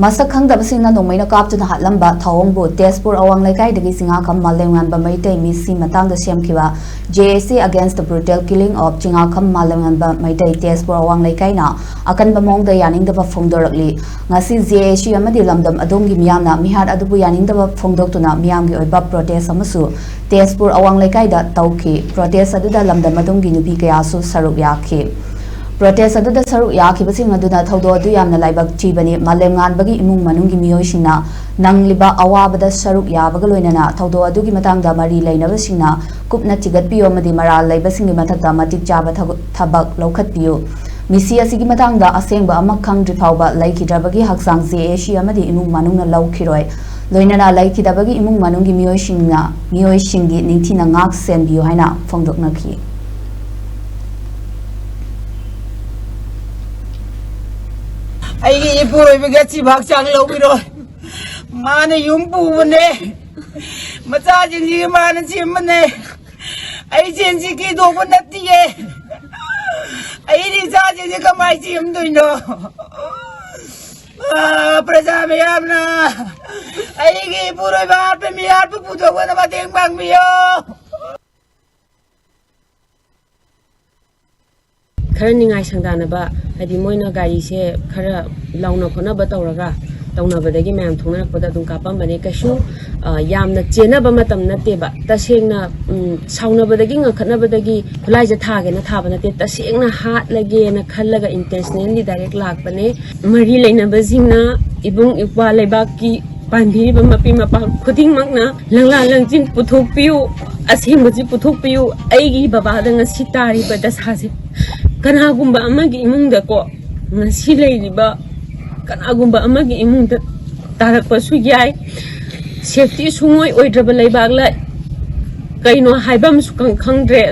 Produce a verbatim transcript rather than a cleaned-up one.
ꯃꯁꯛ ꯈꯪꯗꯕꯁꯤꯡꯅ ꯅꯣꯡꯃꯩꯅ ꯀꯥꯞꯇꯨꯅ ꯍꯥꯠꯂꯝꯕ ꯊꯧꯑꯣꯡꯕꯨ ꯇꯦꯖꯄꯨꯔ ꯑꯋꯥꯡ ꯂꯩꯀꯥꯏꯗꯒꯤ ꯆꯤꯡꯉꯥꯈꯝ ꯃꯥꯂꯦꯝꯉꯥꯟꯕ ꯃꯩꯇꯩ ꯃꯤꯁꯤ ꯃꯇꯥꯡꯗ ꯁꯦꯝꯈꯤꯕ J A C Against the Brutal Killing of Chingakham ꯃꯥꯂꯦꯝꯉꯥꯟꯕ Meitei Tezpur ꯑꯋꯥꯡ ꯂꯩꯀꯥꯏꯅ ꯑꯀꯟꯕ ꯃꯑꯣꯡꯗ ꯌꯥꯅꯤꯡꯗꯕ ꯐꯣꯡꯗꯣꯔꯛꯂꯤ꯫ ꯉꯁꯤ J A C ꯑꯃꯗꯤ ꯂꯝꯗꯝ ꯑꯗꯣꯝꯒꯤ ꯃꯤꯌꯥꯝꯅ ꯃꯤꯍꯥꯠ ꯑꯗꯨꯕꯨ ꯌꯥꯅꯤꯡꯗꯕ ꯐꯣꯡꯗꯣꯛꯇꯨꯅ ꯃꯤꯌꯥꯝꯒꯤ ꯑꯣꯏꯕ protest ꯑꯃꯁꯨ ꯇꯦꯖꯄꯨꯔ ꯑꯋꯥꯡ ꯂꯩꯀꯥꯏꯗ ꯇꯧꯈꯤ꯫ Protest ꯑꯗꯨꯗ ꯂꯝꯗꯝ ꯑꯗꯣꯝꯒꯤ ꯅꯨꯄꯤ ꯀꯌꯥꯁꯨ ꯁꯔꯨꯛ ꯌꯥꯈꯤ꯫ Protest ꯑꯗꯨꯗ ꯁꯔꯨꯛ ꯌꯥꯈꯤꯕꯁꯤꯡ ꯑꯗꯨꯅ ꯊꯧꯗꯣꯛ ꯑꯗꯨ ꯌꯥꯝꯅ ꯂꯥꯏꯕꯛ ꯊꯤꯕꯅꯤ꯫ ꯃꯥꯂꯦꯝꯉꯥꯟꯕꯒꯤ ꯏꯃꯨꯡ ꯃꯅꯨꯡꯒꯤ ꯃꯤꯑꯣꯏꯁꯤꯡꯅ ꯅꯪꯂꯤꯕ ꯑꯋꯥꯕꯗ ꯁꯔꯨꯛ ꯌꯥꯕꯒ ꯂꯣꯏꯅꯅ ꯊꯧꯗꯣꯛ ꯑꯗꯨꯒꯤ ꯃꯇꯥꯡꯗ ꯃꯔꯤ ꯂꯩꯅꯕꯁꯤꯡꯅ ꯀꯨꯞꯅ ꯊꯤꯒꯠꯄꯤꯌꯨ ꯑꯃꯗꯤ ꯃꯔꯥꯜ ꯂꯩꯕꯁꯤꯡꯒꯤ ꯃꯊꯛꯇ ꯃꯇꯤꯛ ꯆꯥꯕ ꯊꯕꯛ, ꯊꯕꯛ ꯂꯧꯈꯠꯄꯤꯌꯨ꯫ ꯃꯤꯁꯤ ꯑꯁꯤꯒꯤ ꯃꯇꯥꯡꯗ ꯑꯁꯦꯡꯕ ꯑꯃ ꯈꯪꯗ꯭ꯔꯤ ꯐꯥꯎꯕ ꯂꯩꯈꯤꯗ꯭ꯔꯕꯒꯤ ꯍꯛꯆꯥꯡ J A C ꯑꯃꯗꯤ ꯏꯃꯨꯡ ꯃꯅꯨꯡꯅ ꯂꯧꯈꯤꯔꯣꯏ꯫ ꯂꯣꯏꯅꯅ ꯂꯩꯈꯤꯗꯕꯒꯤ ꯏꯃꯨꯡ ꯃꯅꯨꯡꯒꯤ ꯃꯤꯑꯣꯏꯁꯤꯡꯅ, ꯃꯤꯑꯣꯏꯁꯤꯡꯒꯤ ꯅꯤꯡꯊꯤꯅ ꯉꯥꯛ ꯁꯦꯟꯕꯤꯌꯨ ꯍꯥꯏꯅ ꯐꯣꯡꯗꯣꯛꯅꯈꯤ꯫ ꯑꯩꯒꯤ ꯏꯄꯨꯔꯣꯏꯕꯒꯤ ꯑꯁꯤꯕ ꯍꯛꯆꯥꯡ ꯂꯧꯕꯤꯔꯣ꯫ ꯃꯥꯅ ꯌꯨꯝ ꯄꯨꯕꯅꯦ, ꯃꯆꯥꯁꯤꯡꯁꯤ ꯃꯥꯅ ꯁꯦꯝꯕꯅꯦ꯫ ꯑꯩ ꯁꯦꯟꯁꯤ ꯀꯤꯗꯣꯛꯄ ꯅꯠꯇꯤꯌꯦ꯫ ꯑꯩꯗꯤ ꯏꯆꯥꯁꯤꯡꯁꯤ ꯀꯃꯥꯏ ꯁꯦꯝꯗꯣꯏꯅꯣ? ꯑꯥ, ꯄ꯭ꯔꯖꯥ ꯃꯌꯥꯝꯅ ꯑꯩꯒꯤ ꯏꯄꯨꯔꯣꯏꯕ ꯍꯥꯠꯄ ꯃꯤ ꯍꯥꯠꯄ ꯄꯨꯊꯣꯛꯄꯗ ꯃꯇꯦꯡ ꯄꯥꯡꯕꯤꯌꯣ꯫ ꯈꯔ ꯅꯤꯡꯉꯥꯏ ꯁꯪꯗꯥꯅꯕ, ꯍꯥꯏꯗꯤ ꯃꯣꯏꯅ ꯒꯥꯔꯤꯁꯦ ꯈꯔ ꯂꯥꯎꯅ ꯈꯣꯠꯅꯕ ꯇꯧꯔꯒ, ꯇꯧꯅꯕꯗꯒꯤ ꯃꯌꯥꯝ ꯊꯣꯛꯅꯔꯛꯄꯗ ꯑꯗꯨꯝ ꯀꯥꯞꯄꯝꯕꯅꯦ꯫ ꯀꯩꯁꯨ, ꯑ, ꯌꯥꯝꯅ ꯆꯦꯟꯅꯕ ꯃꯇꯝ ꯅꯠꯇꯦꯕ꯫ ꯇꯁꯦꯡꯅ, ꯎꯝ, ꯁꯥꯎꯅꯕꯗꯒꯤ ꯉꯥꯡꯈꯠꯅꯕꯗꯒꯤ ꯈꯨꯠꯂꯥꯏꯁꯦ ꯊꯥꯒꯦꯅ ꯊꯥꯕ ꯅꯠꯇꯦ꯫ ꯇꯁꯦꯡꯅ ꯍꯥꯠꯂꯒꯦꯅ ꯈꯜꯂꯒ intentionally direct ꯂꯥꯛꯄꯅꯦ꯫ ꯃꯔꯤ ꯂꯩꯅꯕꯁꯤꯡꯅ, ꯏꯕꯨꯡ ꯏꯄ꯭ꯋꯥ ꯂꯩꯕꯥꯛꯀꯤ ꯄꯥꯟꯕꯤꯔꯤꯕ ꯃꯄꯤ ꯃꯄꯥ ꯈꯨꯗꯤꯡꯃꯛꯅ ꯂꯪꯂꯥ ꯂꯪꯆꯤꯟ ꯄꯨꯊꯣꯛꯄꯤꯌꯨ, ꯑꯁꯦꯡꯕꯁꯤ ꯄꯨꯊꯣꯛꯄꯤꯌꯨ꯫ ꯑꯩꯒꯤ ꯕꯕꯥꯗ ꯉꯁꯤ ꯇꯥꯔꯤꯕ ꯗꯁꯥꯁꯦ ꯀꯅꯥꯒꯨꯝꯕ ꯑꯃꯒꯤ ꯏꯃꯨꯡꯗꯀꯣ, ꯉꯁꯤ ꯂꯩꯔꯤꯕ ꯀꯅꯥꯒꯨꯝꯕ ꯑꯃꯒꯤ ꯏꯃꯨꯡꯗ ꯇꯥꯔꯛꯄꯁꯨ ꯌꯥꯏ꯫ Safety ꯁꯨꯡꯑꯣꯏ ꯑꯣꯏꯗ꯭ꯔꯕ ꯂꯩꯕꯥꯛꯂ ꯀꯩꯅꯣ ꯍꯥꯏꯕ ꯑꯃꯁꯨ ꯈꯪ-, ꯈꯪꯗ꯭ꯔꯦ꯫